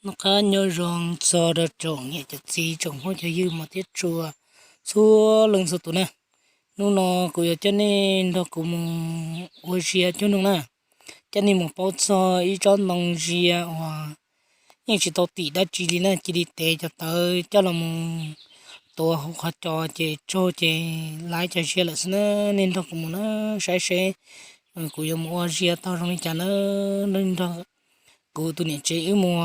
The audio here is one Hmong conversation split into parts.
Noj qab nyob zoo txog rau tsoom niam cov txiv tsoom phooj cov ywg mos thiab tshua txhua leej txhua tus na. Hnub no kuv yuav coj nej nrog kuv mus ua zia cuab noog na. Coj nej mus paub txog ib tsob ntoo zia uas yeej tsis tau tim dab tsi li na, cia li tev cov tawv coj los mus tuav hauv qhov cos ces tsaug ces laiv cov zia lawm xwb na. Nej nrog kuv mus na, saib seb kuv yuav mus ua zia tau zoo li cas na. Nej nrog kuv tus niam tsev wb mus,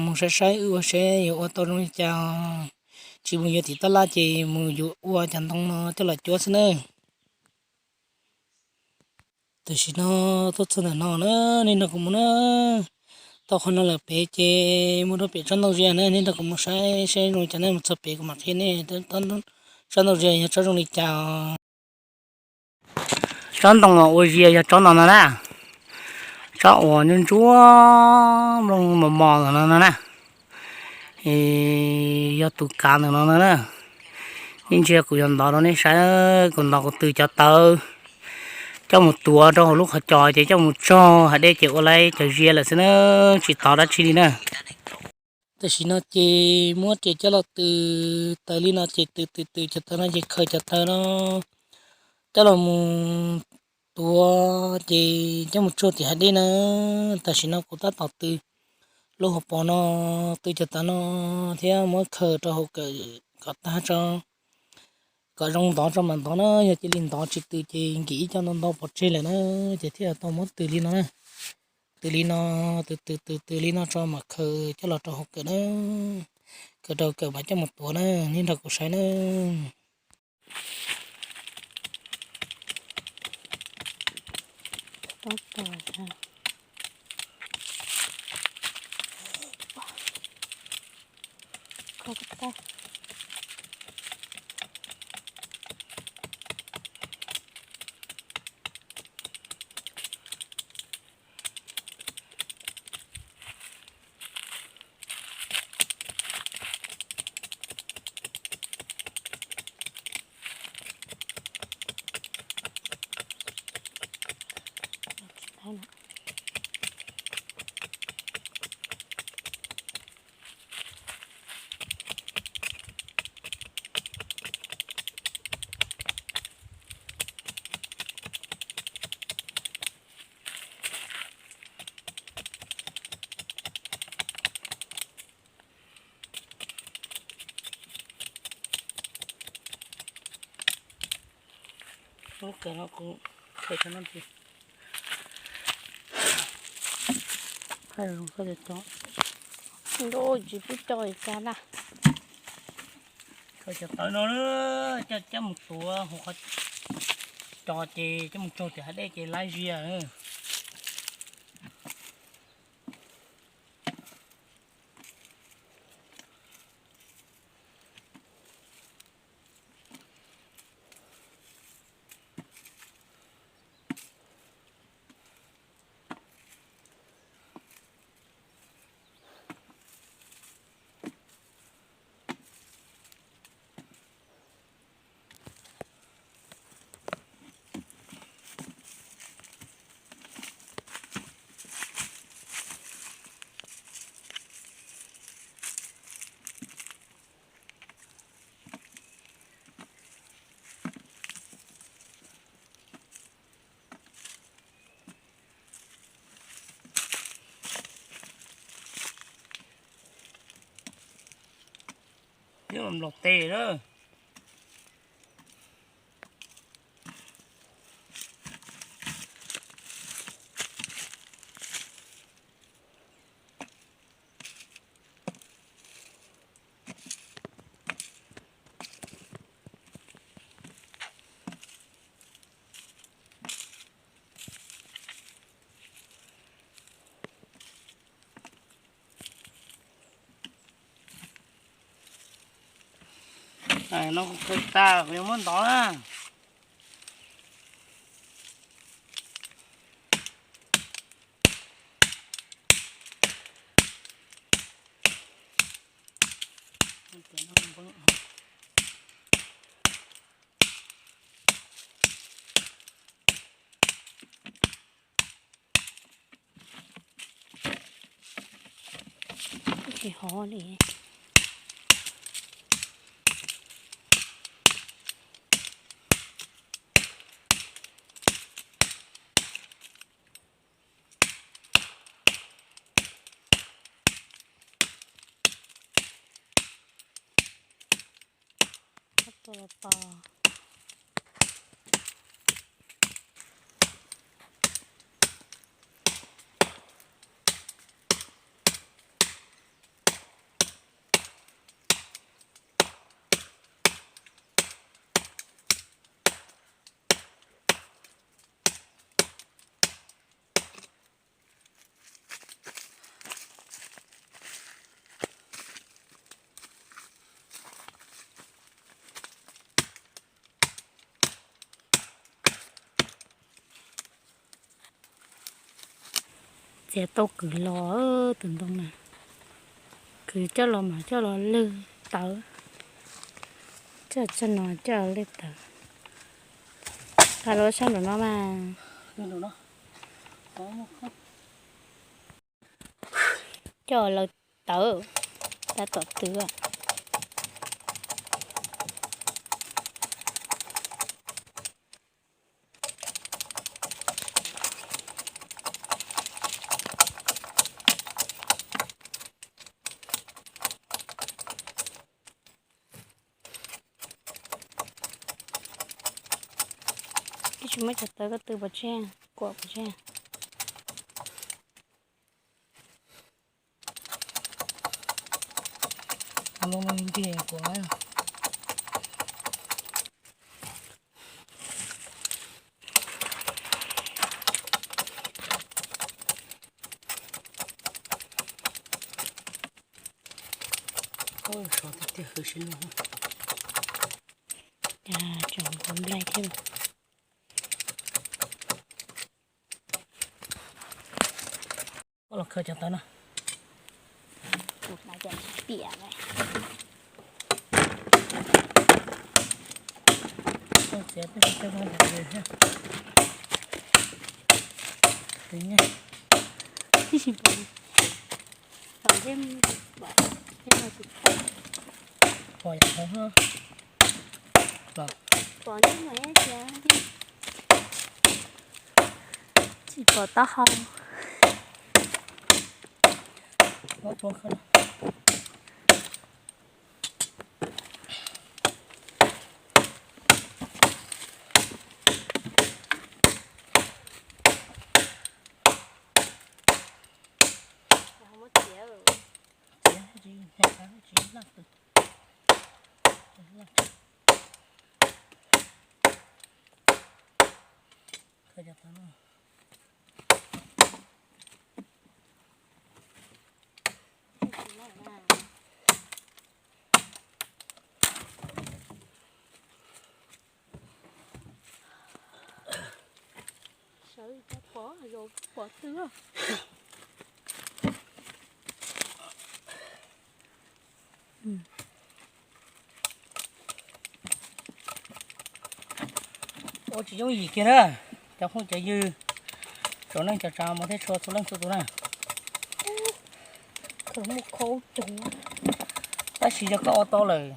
mus saib saib wb ua seb yuav ua tau zoo li cas. Tsis mus yuav tim taj laj ces mus yuav ua cov ntoo no coj los cuab xwb na. Tam sim no tuaj txog ntawm no na, nej nrog kuv mus na. Tau qhov no lawm pem ces mus rau pem tsob ntoo zia na, nej nrog kuv mus saib seb zoo li cas na, mus txog pem kuv mam qhia nej tsob ntoo zia yog tsob zoo li cas. Tsob ntoo uas ua zia yog tsob no no na, tsob uas ntsuab ntsuab nplooj mos mos ntawm no no na. Yog tus kav ntawm no no na. Nej ntsia kuv yuav ntov rau nej saib, kuv ntov kuv tws cov tawv coj mus tuav rau hauv lub qhov cos ces coj mus tsaug hav dej ces ua laiv cov zia lawm xwb na, tsis tov dab tsi li na. Tam sim no ces muab riam coj los tws tawv li no ces tws tws tws cov tawv no ces khaws cov tawv no coj los mus tuav ces coj mus tsaug tim hav dej na. Tam sim no kuv tab tom tws lub hauv paus no, tws cov tawv no thiab muab khaws rau hauv kawm kom tag tso, kom zoo ntov tso mam ntov na. Yog cia li ntov tsis tws ces nkim ib co ntau ntau pov tseg lawm na, ces thiaj tau muab tws li no na. Tws li no, tws tws tws tws li no tso mam khaws coj los rau hauv kawm na. Khaws rau kawm mam coj mus tuav na, nej nrog kuv saib na. Lub kawm no kuv khaws cov no ntxiv. Khaws cov tawv no, ntuj tsis pub coj li cas na. Khaws cov tawv no coj coj mus tuav hauv qhov cos ces coj mus tsaug tim hav dej ces laiv zia. Nplaum tes lawm. No kuv khaws tas kuv yuav muab ntov na. Tsis hov li. Txiav tau kwv los tus ntoo na, kwv coj los mas coj los lwg tawv, coj txog no coj los lwg tawv. Qab lub sab nraum no mas coj lawv tawv, tab tom twv. Koj tsis muab cov tawv koj tw pov tseg, kuam pov tseg. Tseem nplai thiab. Los khaws cov tawv no. Pom yam hov. Pom, tsis pom taub hau. Sawv tsis pom, zaum tsis pom twg. Ua tsis yooj yim kiag na, cov phooj cov ywg, tsoom neej tsoom tsav mos thiab tshua txhua leej txhua tus na. Tab sis yog koj ua tau lawm,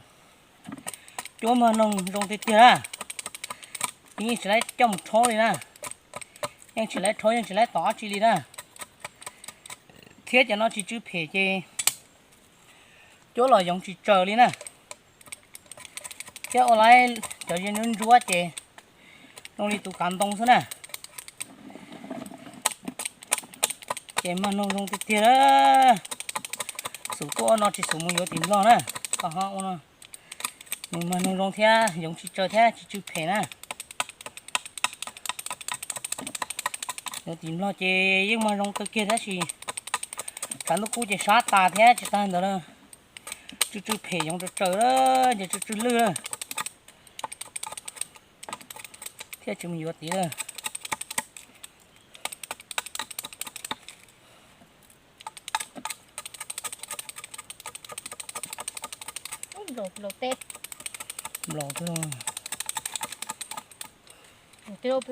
cuab mag noog zoo tiag tiag na, yeej tsis laib coj mus rhaub li na, yeej tsis laib rhaub yeej tsis laib tom dab tsi li na, thiab cov no tsis tsw phem ces cuab los yoov tsis tsaws li na, thiab ua laib cov ze ntsuab ntsuab ces zoo li tus kav ntoo xwb na. Ces mag noog zoo tiag tiag, xum tuaj ua no tsis xum mus yuav tim Nplog na. Koj ho ua no, nws mag noog zoo thiab yoov tsis tsaws thiab tsis tsw phem na. Yuav tim Nplog ces yeej mag zoo kawg kiag tab sis tshav ntuj kub ces sab tas thiab tsis tag ntawd na, tsw tsw phem yoov tsaws tsaws, ces tsw tsw lwj thiab tsis mus yuav tid lawm. Nplaum twg los? Twb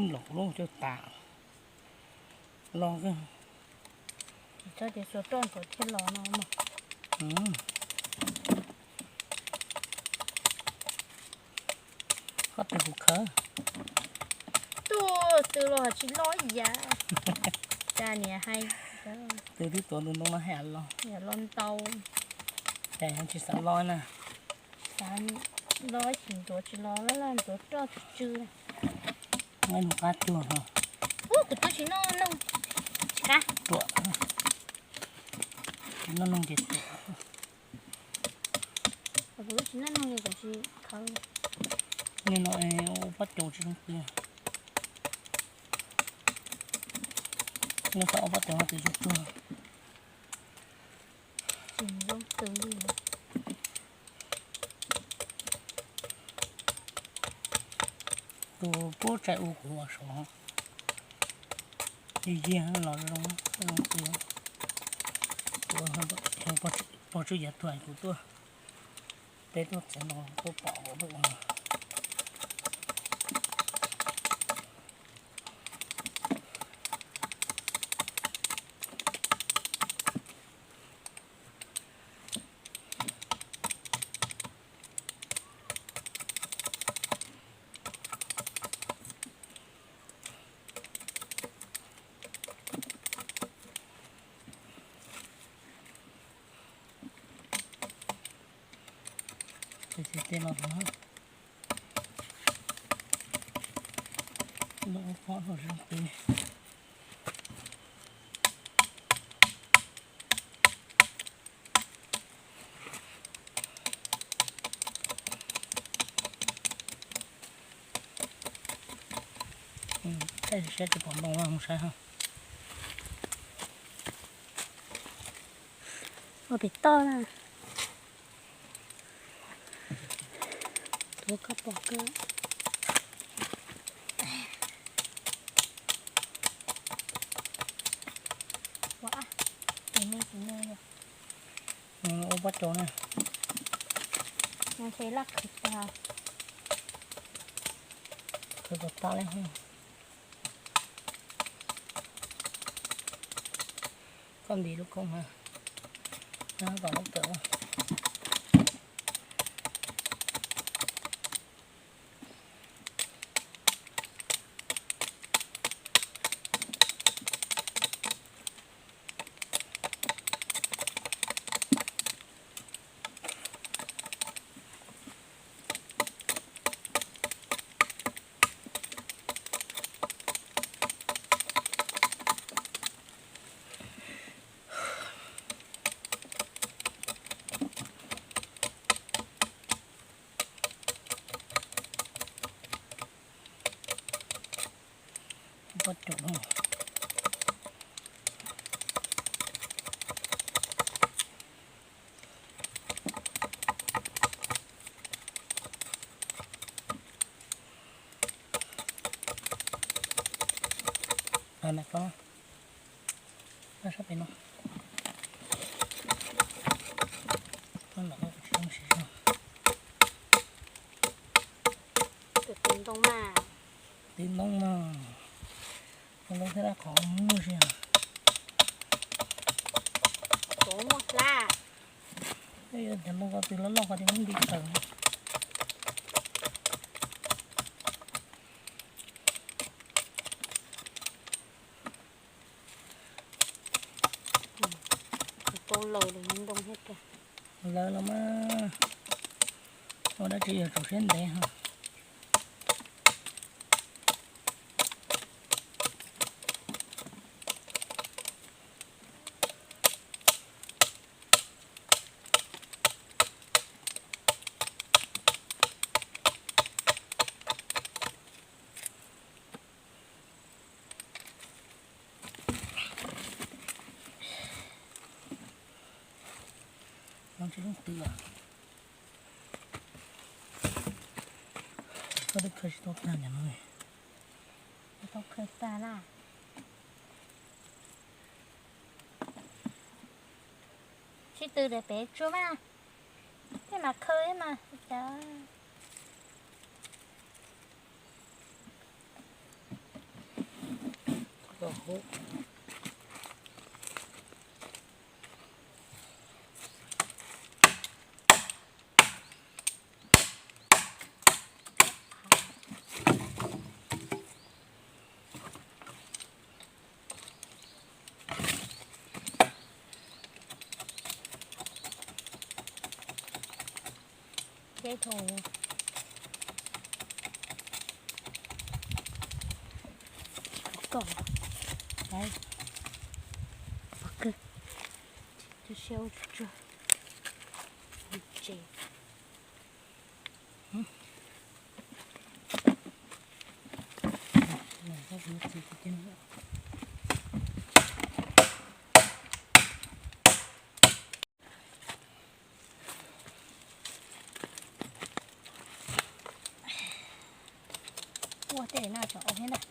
nplaum kuv lub cog tas. Los, tsis txhob tias xuas roj ntxuav thiaj los no mas. Koj tus kuv khawb. Tuaj tw los tsis loj ib yam. Cas niam hais, tw twb tuav tus ntoo no hais los, los ntau. Cas tsis xav los na. Xav los tsis ntxuav tsis los lawm, ntxuav roj tsw tsw. Nqa mus qab cuag ho. Ub, kuv twb tsis noj noog. Tsis qab. Ruam. Tsis noj noog ces ruam. Kuv twb tsis noj noog ces kuv tsis khawb. Niaj no ua pob caus tsis zoo pw. Noj tau ob pob caus no ces zoo pw. Tsis zoo pw li. Tus pub tsaim u kuv los saud, yig yig los zoo, zoo pw. Kuv pog tswb yav tuag kuv tuaj, peb tuaj txiav ntoo tuaj pom kuv tuaj ua. Ces txiv tej no, lub pob hauv zoo pw. Thaij siab tsis pom ntoo mus saib ha. Ua pem toj na. Tuav koj pom kawg. Ua, tus me tus me yog. Ua pob caus na. Ntshe laj khwv tag. Khwv tag tag li. Koj ntim lub koob na, tom lub kawm. Pob caus no. Ntawm ko, sab pem no. Ntawm ko kuv tsis zoo siv zog. Tus ntoo mas, tus ntoo mas, tus ntoo thiaj dab qhov muaj sia. Qhov muaj hlab. Cov ntoo ko twb loj loj qhov tias muab nti tawm. Kuv tau laws lawm ntoo thiab tiag. Lawv los mas, ua dab tsi yuav tsum siab ntev ho. Tsis zoo pw. Koj twb khaws tsis tau tag ntawm no. Tsis tau khaws tag na. Sib tw lawm pem tsuag mas. Tej mas khaws mas cas. Ib thau kom, kawg, cov siab ua tsuag tsuag, tsev. Ua tej no tseem ua thiab ntag.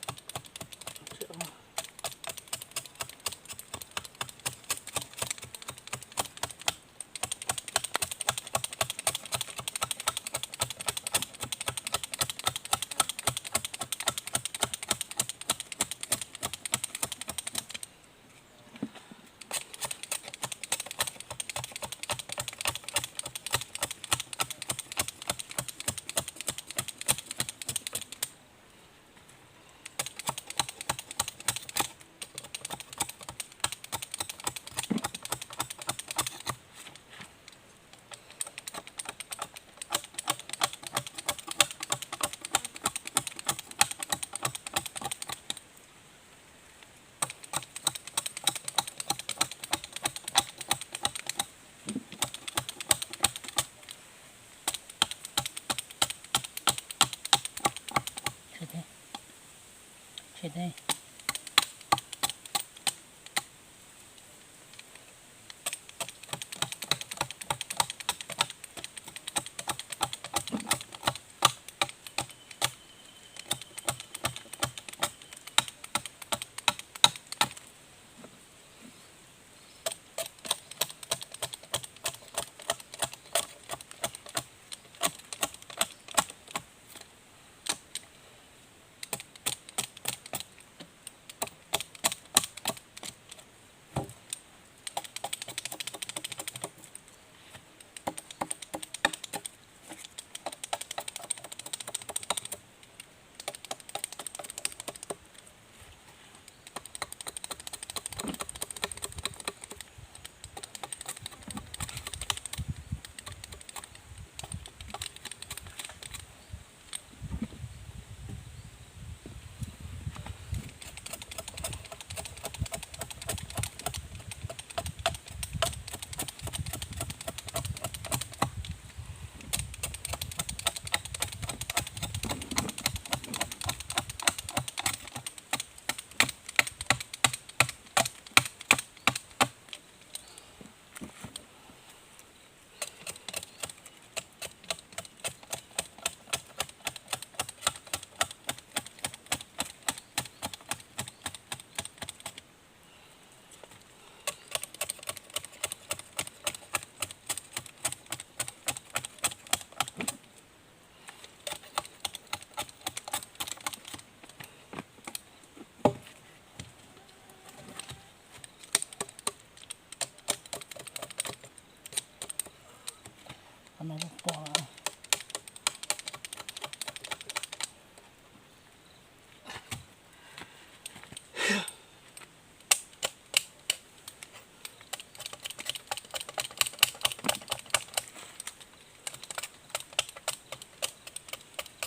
Qhov no pom,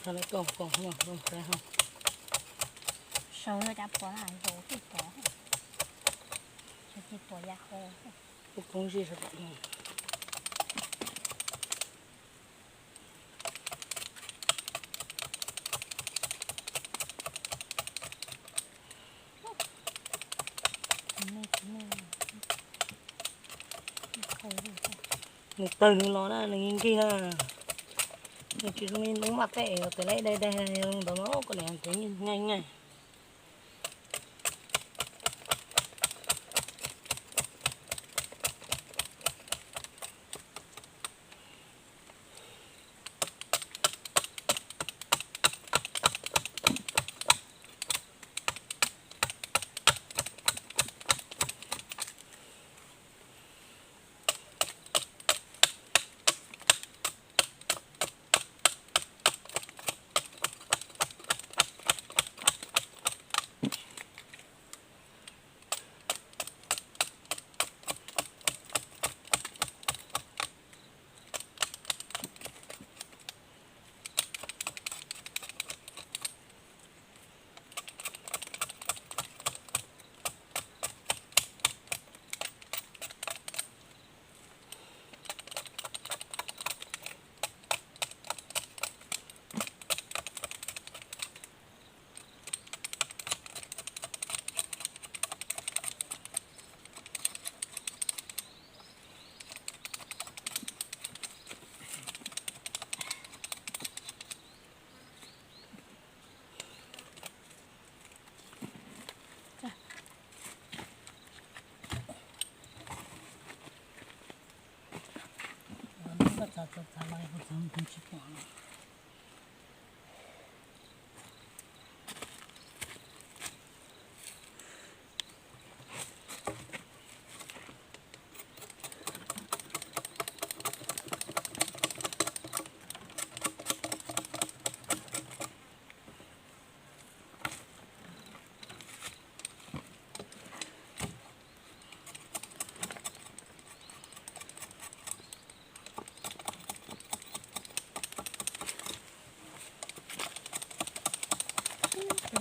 qhov no kom kom kom saib ho. Saud no cas pom na, zaum twb pom, saud twb pom ya ho. Kuv poob zis saum no. Nws tawg nws los na, nws nkig nkig na. Nws tsis zoo li ntoo maj tej tes leb dai dai zoo ntawd mas koj niam ces nqaij nqaij.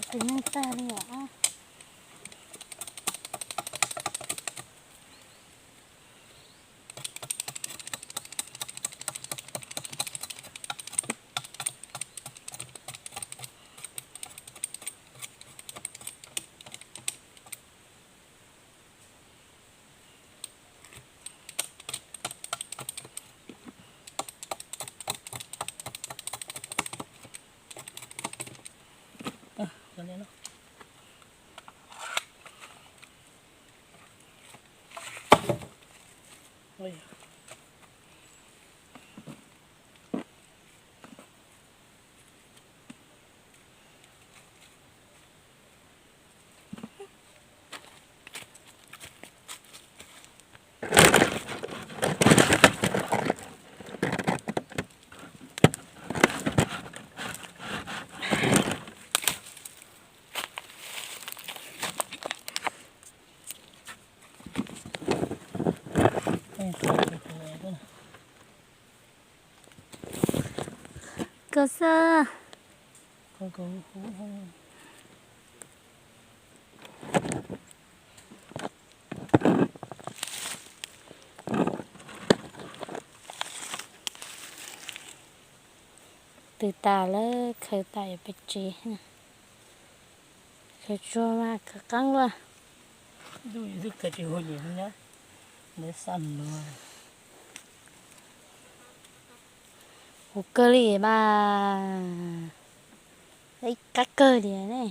Tus neeg tag li os. Koj xwb. Twb tas lawm, khaws tas yuav pem tsev. Khaws tsuag mas khaws qeeb luaj. Huv kawg li mas, ib qab kawg li ne.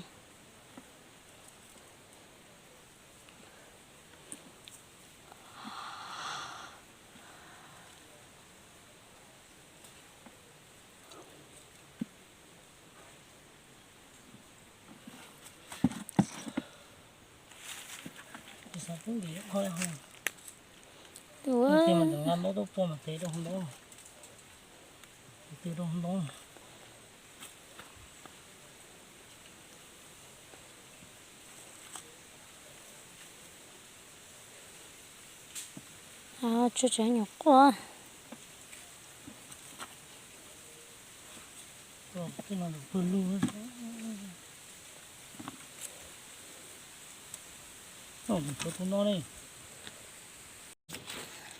Tsuas tseem nyuam quaj.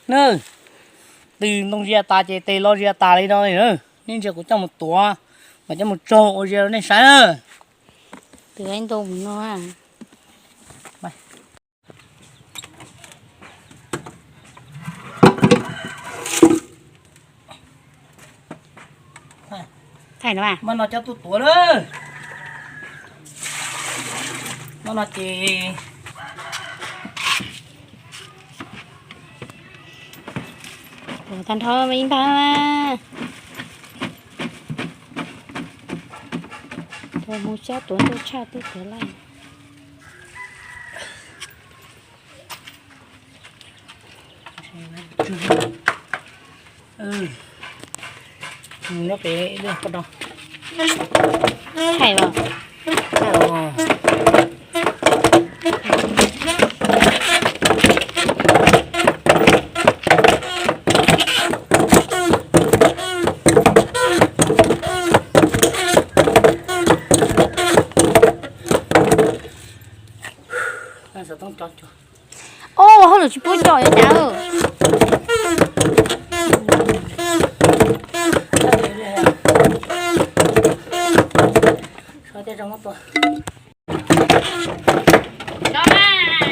Na, twb ntoo zias tas ces tes los zias tas li no li na. Nej ntsia kuv coj mus tuav, mas coj mus tsaug ua zias rau nej saib na. Twb ntoo no. Thaij no, mas no coj tuaj tuav lawm. No no ces tuav tag nrho ib npag. Tuav mus xyab tuav ntuj tshaj twb tuav lawm. Nyob pem ib lub qhov no. Thaij os. Ob, ua hauj lwm tsis pub coj li cas.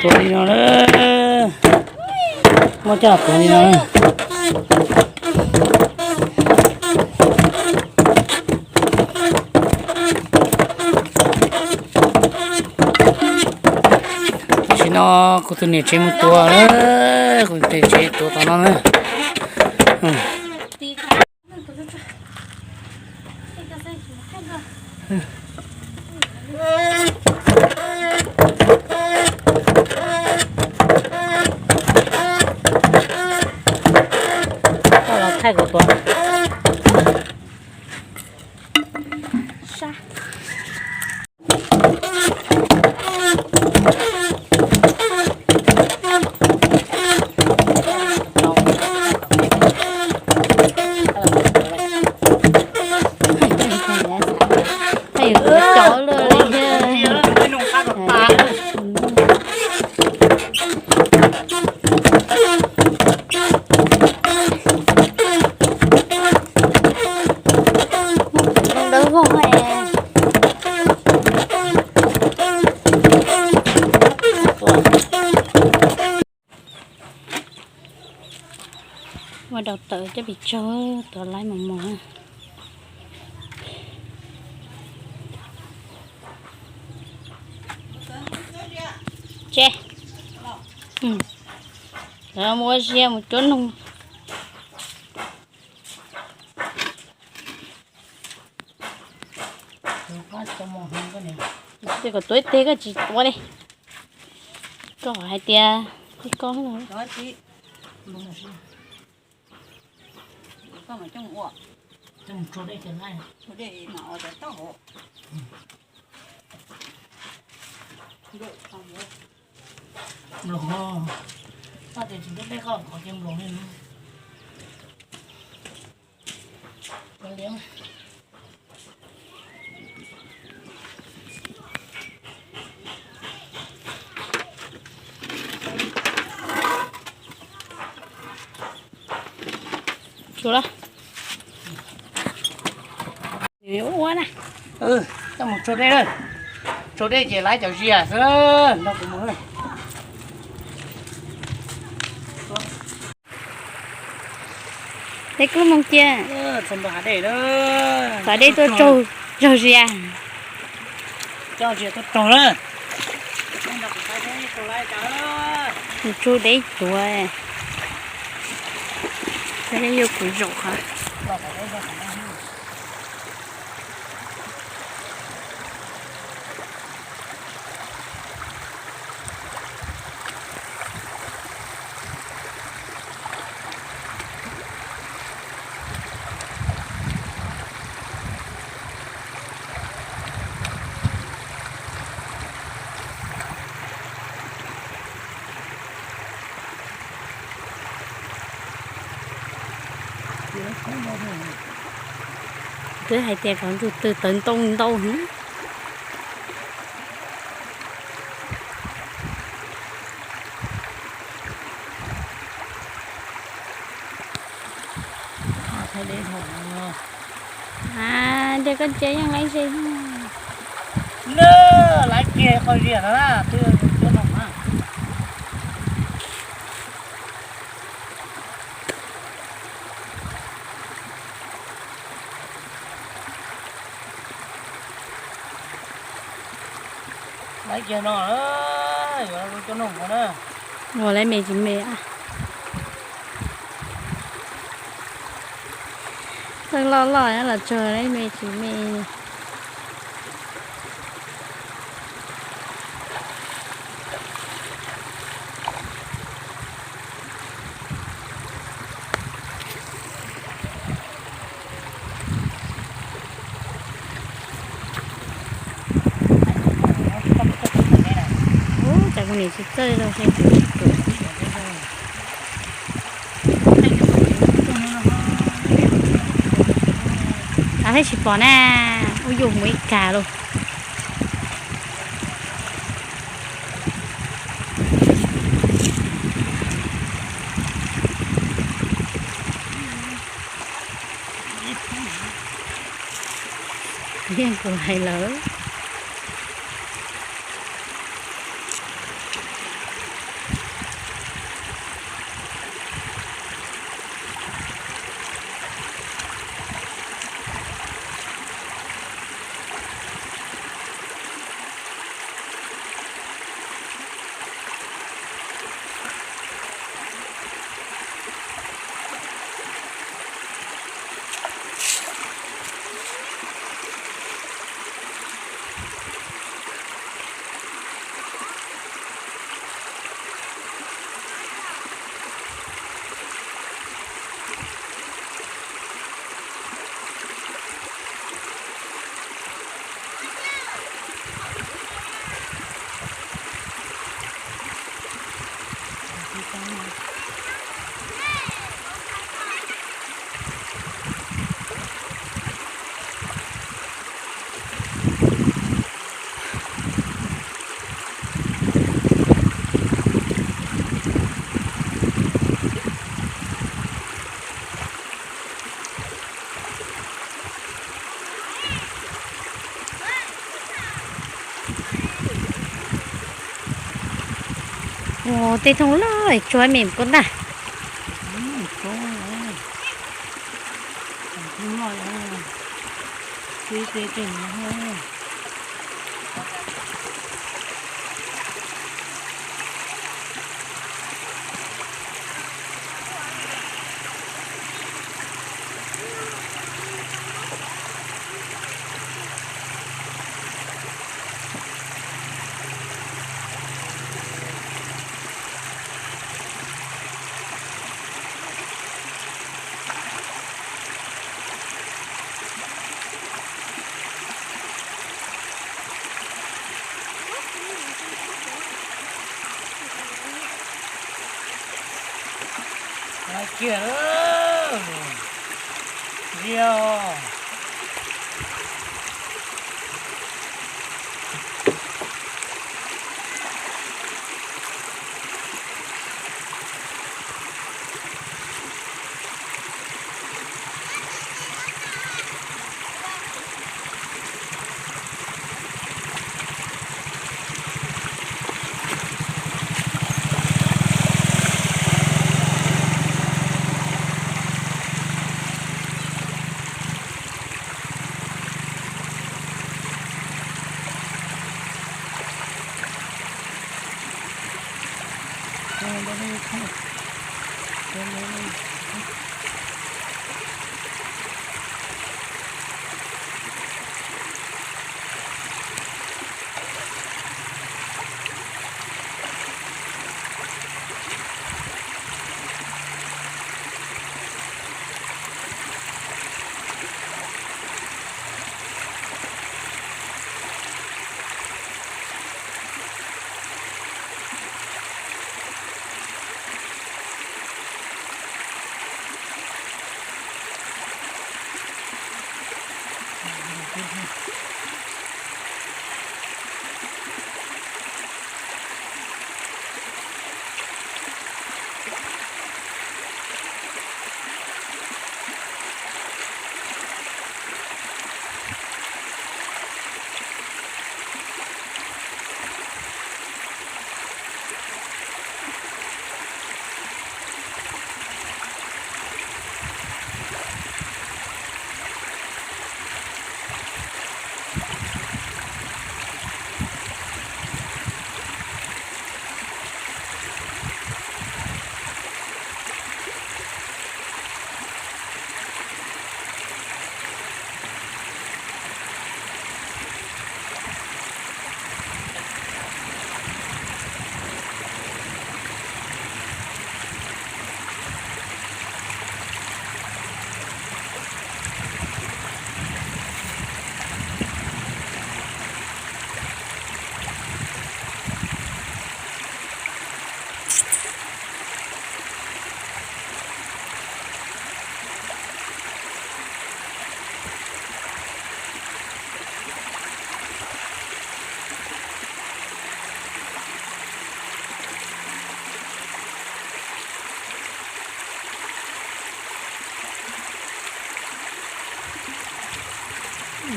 Tuav li no na, muab coj tuav li no. Tam sim no kuv tus niam tsev mus tuav, kuv tus niam tsev tuav tom no na. Cov pes tsawg, tuav laib mos mos. Tse, mus ua zia mus cuab noog. Ces kom tuav ib teg koj tsis tuav li. Koj hais tias, koj Ua na, coj mus tsau dej, tsau dej ces laiv cov zias xwb no kuv mus. Peb kuj mus cia, txog ntua hav dej, txog dej tuaj tsaug, tsaug zias, tsaug zias tuaj tsaug na. Mus tsau dej tuav, tsau dej yuav kuv zaum qhov. Twb hais tias kom ntug tw tawv ntau ntau heev. Ces koj ntsia yeej laib ze. Laiv kiag qhov zias no na, twb tuab no na. Laiv kiag no, yuav coj noog mus na. Ua laiv me tsis me. Txawj loj loj los tsuag laiv me tsis me. Ub, cas kuv niam tsis txawj los. Ab, thiaj tsis pom na, ub yuj mus ib kag lauj. Yeej kuv hais lawm. Ua tej thooj loj tsuag me koj ntag. Tib teb tej no. Kiag lawm. Ziau.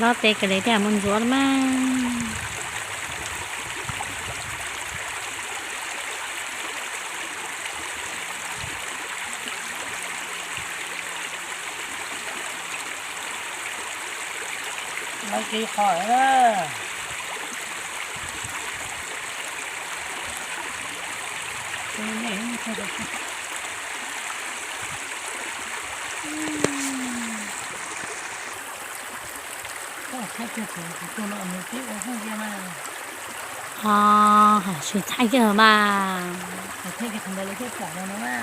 Lob tes kawg li thiaj mus ntxuav mas. Lawv tsis qhov na. Thaij kiag kuv tus no nws twb ua hauj lwm mas. Tsis thaij kiag mas. Thaij kiag tus ntawd lawv thiaj pom no na.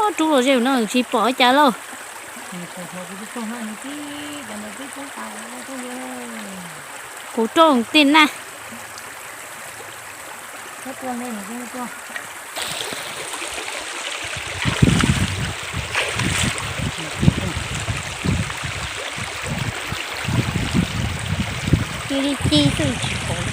Ob rub los ze no tsis pom cas lauj. Kuv rau tej na. Ci li ci xwb tsis pom.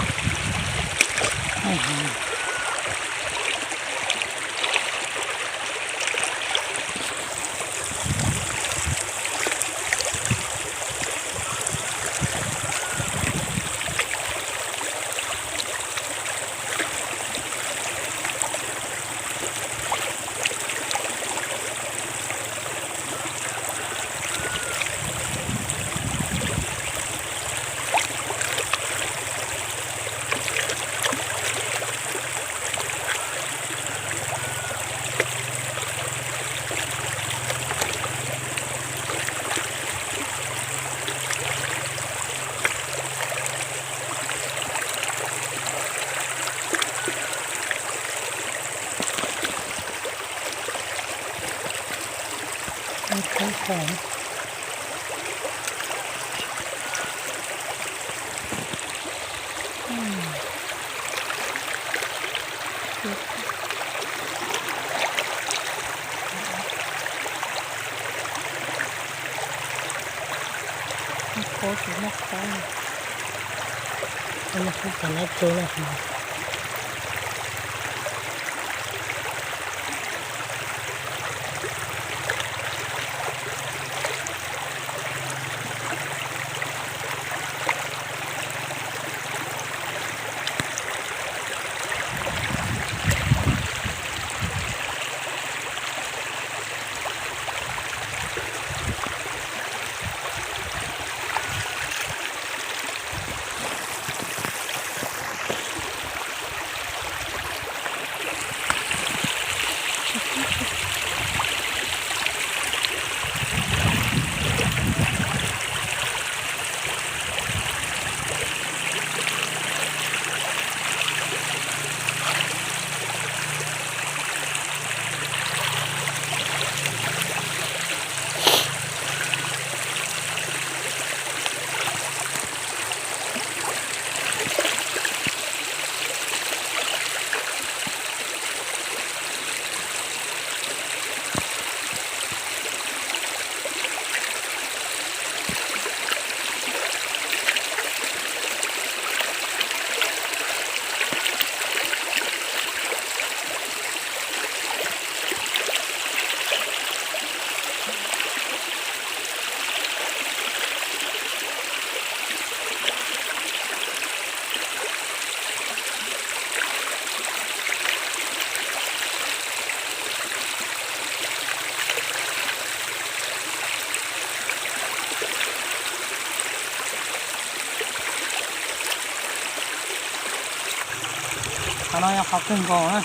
Qhuav tsis muaj qhuav, muaj qhuav ces lawv tsuag lawm. Qhov no yog qhov kawg nkaus na.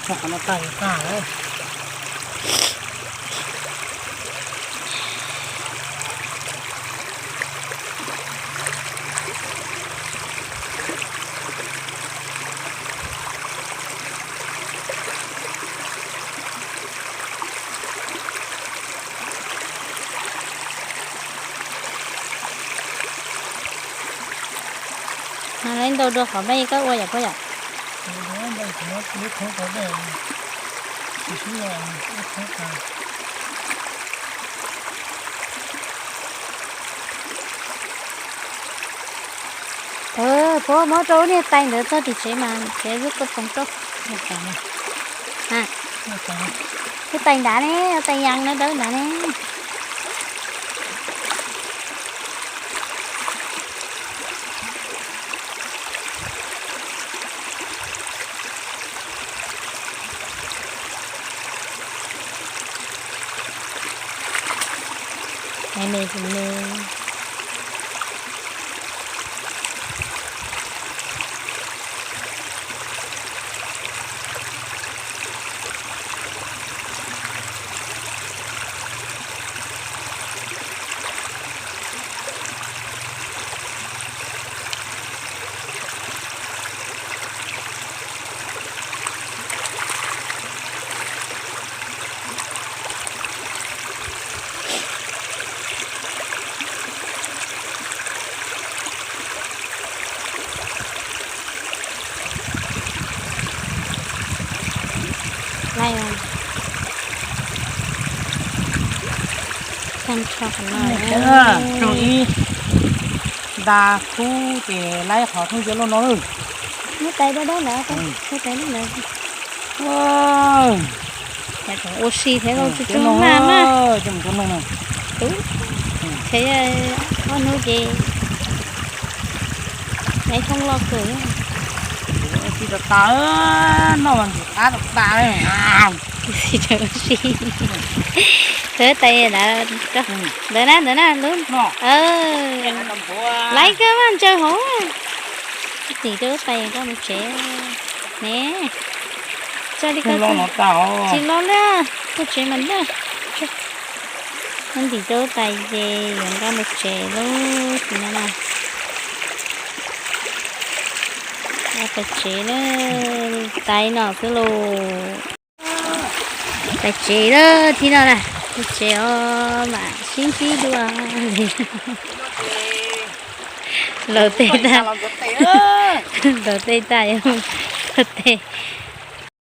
Qhov no tag tag. Lawv ntau dua qhov npaj koj ua yom puab yom. Puab muab rau lub niag tais ntawd txog tim tsev mas tsev lub koj foos rau. Lub tais nrad ne, lub tais yas no dawb nrad ne. Tag nrho qhov no, ib nta khub ces laib qhov thooj cia luaj no lawm. Lub tais dawb dawb ntawd, lub tais dawb ntawd. Ua si thiab, tsuj tsuj nag na. Tub, ces ob hnub ces laiv thooj loj kawg. Tsis tas tas, noj mas ntxim qab tas tas. Ua si, tais ntawd, ntawd na, ntawd na lub. Laiv kawg mas ntsaws hauv. Tim rau lub tais koj mus tsev ne. Tsis los li, tuaj tsev mas na. Ntim rau lub tais ces yuav nqa mus tsev lub tim no na. Pais tsev na, tais no xwb los. Pais tsev lawm thib no na. Tsev os, mam sib ntsib dua. Laus tej tag, laus tej tag yuav ua teb.